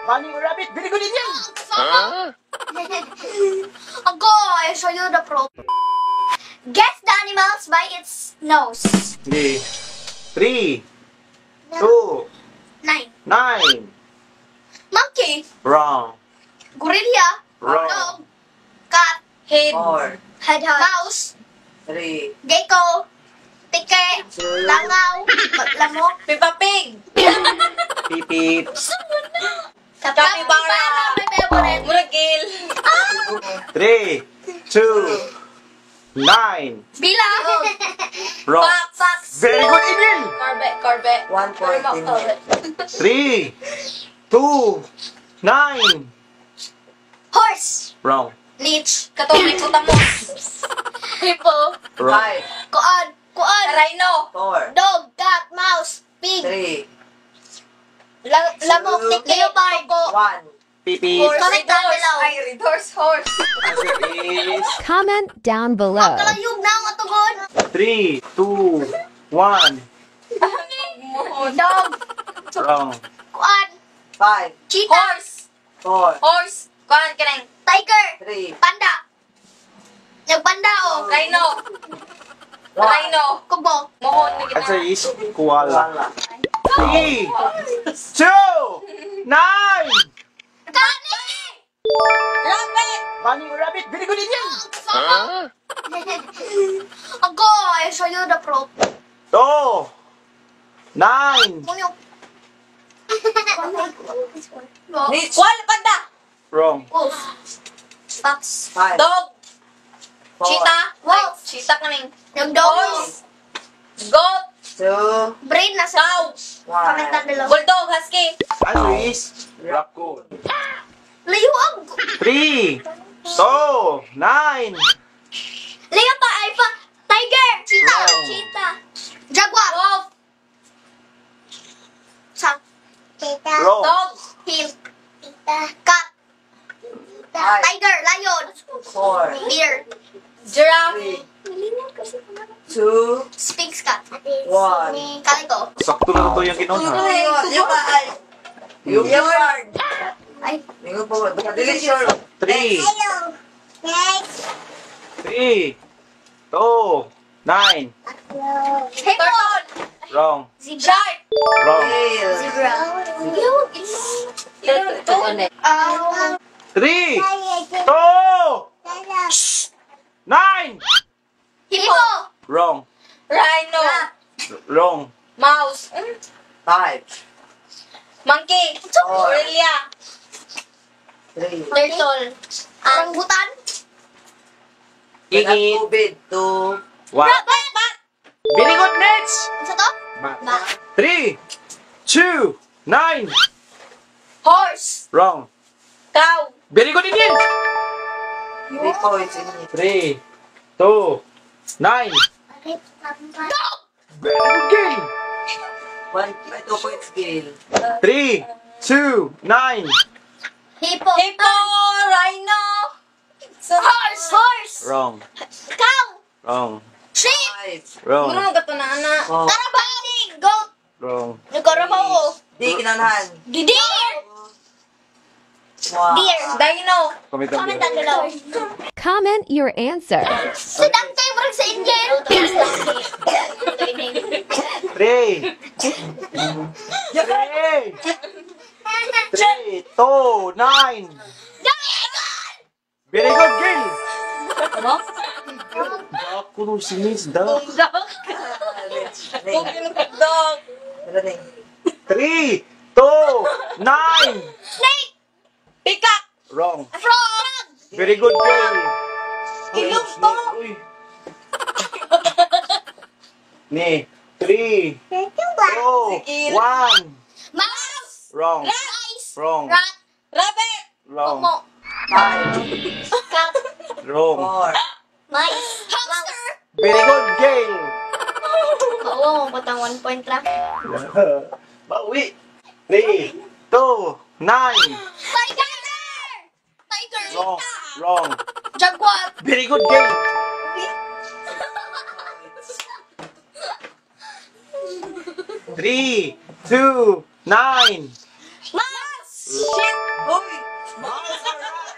Bunny or rabbit. Very good, Indian. Huh? Ako, I show you the proof. Guess the animals by its nose. Okay. Three, two, Nine. Nine. Monkey. Wrong. Gorilla. Wrong. Dog. Cat. Head. Four, Hedgehog. Mouse. Three, Gecko. Tiki. Two, Langaw. Lamok. Peppa Pig. Pipit. Capybara. My favorite. Muragil. Three, two, nine. Bila. Wrong. Fox. Fox. Very good, Emil. Corvette. Corvette. 1 point in. Corvette. Three, two, nine. Horse. Wrong. Leech. Katong hippopotamus. Hippo. Wrong. Five, Kuan. Kuan. Rhino. four, Dog. Cat. Mouse. Pig. Three, Lamok. Two. Tiki. Leopard. One. Pipit. Horse. Comment Red down horse. below. Ay, red horse. Horse. Answer is Comment down below. Kalayog na ang atugon. Three, two, one. Dog. Wrong. Kuan. Five, Cheetah. Horse. Four, Horse. Kuan kanang. Tiger. Three, Panda. Nagpanda oh. Rhino. One. Rhino. Kubo. Mohon ni kita. Answer is koala. Wala. Three, two, nine. Kani! Rabbit. Bunny or rabbit. Very good, Indian. Huh? Ako, I show you the proof. Two, nine. Munyo. Leech. Koala panda. Wrong. Wolf. Fox. Five, Dog. Four, Cheetah. Wolf. Ay, cheetah kaming. Nagdog. Horse. Goat. Two, Brain na sa Cow. Comment down one. below. Bulldog. Husky. Answer is raccoon. Layo ang... Three, two, nine. Layo pa ay pa. Tiger. Cheetah. Wrong. Cheetah. Jaguar. Wolf. Sa. Cheetah. Wrong. Dog. Hill. Cat. Five, Tiger. Lion. four, Deer. Giraffe. three, two, Sphinx cat. One. Calico. Sakto na to yung ginon ha. Yung yard. Ay. Mingo po. Dili sure. Three, three, two, nine. Hippo. Turtle. Wrong. Zebra. Shark. Wrong. Tail. Zebra. Ah. Three, two, nine. Hippo. Wrong. Rhino. Wrong. Mouse. Five, Monkey. Four. Gorilla. Three, Turtle. Orangutan. Igit. Tubig. Two, One. Rabbit. Bat. Very good, next. Sa to? Bat. Bat. Three, two, nine. Horse. Wrong. Cow. Very good, Indian. 3 points in. Three, two, nine. Dog. Very good, Gil. One, 2 points, Gail. Three, two, nine. Hippo. Hippo. Rhino. Horse. Horse. Wrong. Cow. Wrong. Sheep. Five, Wrong. Muna ka to na ana. four, Carabao. Goat. Wrong. Nagkarabaw ko. Di kinanahan. Deer. One. Deer. Dino. Comment down Comment below. down below. Comment your answer. Sa dante, murag sa Indian. Three. Three. Three, two, nine. Very good, Gil. Ano? Duck ko si Miss Duck. Dog. Dog. Running. Three, two, nine. Snake. Peacock. Wrong. Frog. Very good, Gil. Ilog to. Uy. Ni. Three, two, Sige. one. Mouse. Wrong. Rice. Wrong. Rat. Rabbit. Wrong. Momo. Five, Cat. Wrong. four, Mice. Hamster. Very good, Gail. Oo, batang 1 point lang. Bawi. Three, two, nine. Tiger! Tiger! Wrong. Wrong. Jaguar! Very good, Gail. Three, two, nine. Mouse! Shit! Uy! Mouse or rat?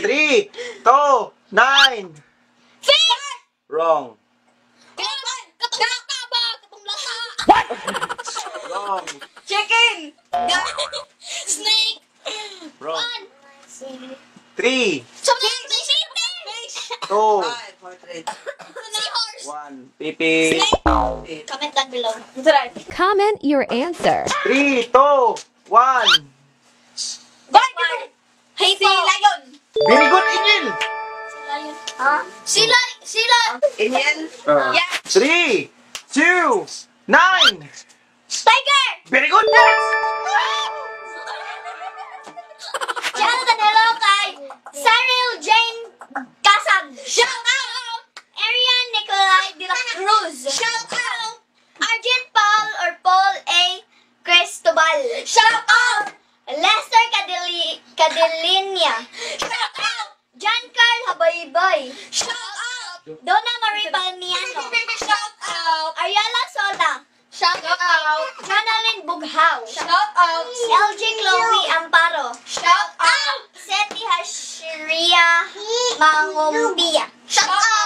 3, 2, 9. Fish! Wrong. Katong lata ba? Katong lata. Wrong. Chicken! Snake. Wrong. One. 3, Fish! Fish! 2, 5, 4, 3, Seahorse. 1. Pipi. 8. Comment down below. Try. Comment your answer. 3, 2, 1. One! Hey, Si Lion! Very good, Angel. Si Lion. Ha? Sila, sila. Inhale. Yeah! 3, 2, 9. Tiger! Very good. Shout out hello kay Cyril Jane Kasag. Shout out! Arian Nicolai de la Cruz. Shout out! Argent Paul or Paul A. Cristobal. Shout out! Lester Cadelinia. Shout out! John Carl Habaybay. Shout out! Donna Marie Palmiano. Shout out! Ariela Sola. Shout out! Jonalyn Bughaw. Shout out! LG Chloe Amparo. Shout out! Seti Hashiria Mangombia. Shout out!